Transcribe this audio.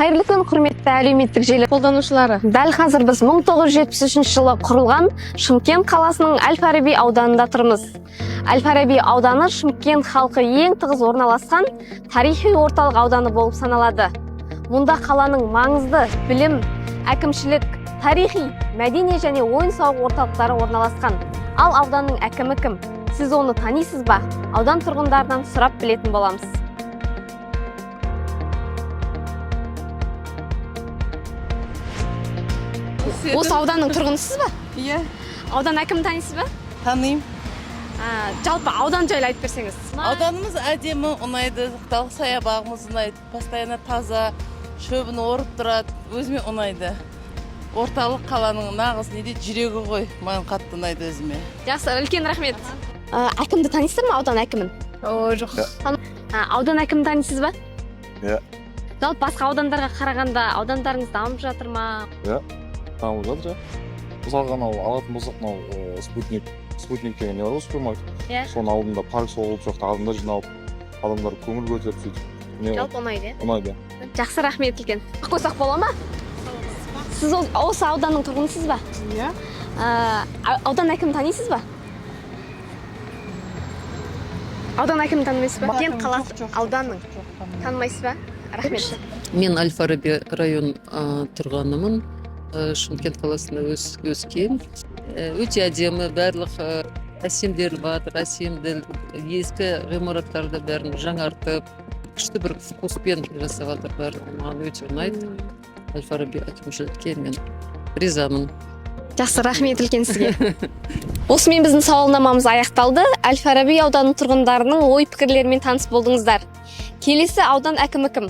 Қайырлы күн, құрметті әлеуметтік желі қолданушылары! Дәл қазір біз 1973 жылы құрылған Шымкент қаласының Әл Фараби ауданында тұрмыз. Әл Фараби ауданы Шымкент халқы ең тығыз орналасқан тарихи орталық ауданы болып саналады. Мұнда қаланың маңызды білім, әкімшілік, тарихи, мәдени және ойын-сауық орталықтары орналасқан. Ал ауданның әкімі кім? Сіз оны танисыз ба? Аудан тұрғындарынан сұрап білетін боламыз. Осы ауданның тұрғынысыз ба? Иә. Аудан әкімін танисыз ба? Танимын. Жалпы аудан жайлы айтып берсеңіз. Ауданымыз әдемі, ұнайды. Тал саябағымыз ұнайды. Постоянно таза, шөбін орып тұрады. Өзіме ұнайды. Орталық қаланың нағыз не дейді, жүрегі ғой. Маған қатты ұнайды өзіме. Жақсы, үлкен рахмет. Әкімді танисыздар ма, аудан әкімін? О, жоқ. Аудан әкімін танисыз ба? Иә. Жалпы басқа аудандарға қарағанда аудандарыңыз дамып жатыр ма? Дамып жатыр, иә. Мысалға, анау алатын болсақ, мынау Спутник деген не бар ғой, супермаркет. Иә. Соның алдында парк соғылып, сол жақта адамдар жиналып, адамдар көңіл көтеріп, сөйтіп не Жалпы ұнайды, иә? Ұнайды, иә. Жақсы, рахмет үлкен. Қойсақ бола ма? Сіз осы ауданның тұрғынысыз ба? Иә. Аудан әкімін танисыз ба? Аудан әкімін танымайсыз ба? Шымкент қаласы ауданның танымайсыз ба? Рахмет. Мен Әл Фараби район тұрғынымын. Шымкент қаласында өскен. Өте әдемі, барлық әсемделіп жатыр, әсемділ, ескі ғимараттарды бәрін жаңартып, күшті бір вкуспен жасап жатыр барлығы. Маған өте ұнайды. Әл Фараби әкімшілікке мен ризамын. Жақсы, рахмет үлкен сізге. Осымен біздің сауалнамамыз аяқталды. Әл Фараби ауданының тұрғындарының ой пікірлерімен таныс болдыңыздар. Келесі аудан әкімі кім?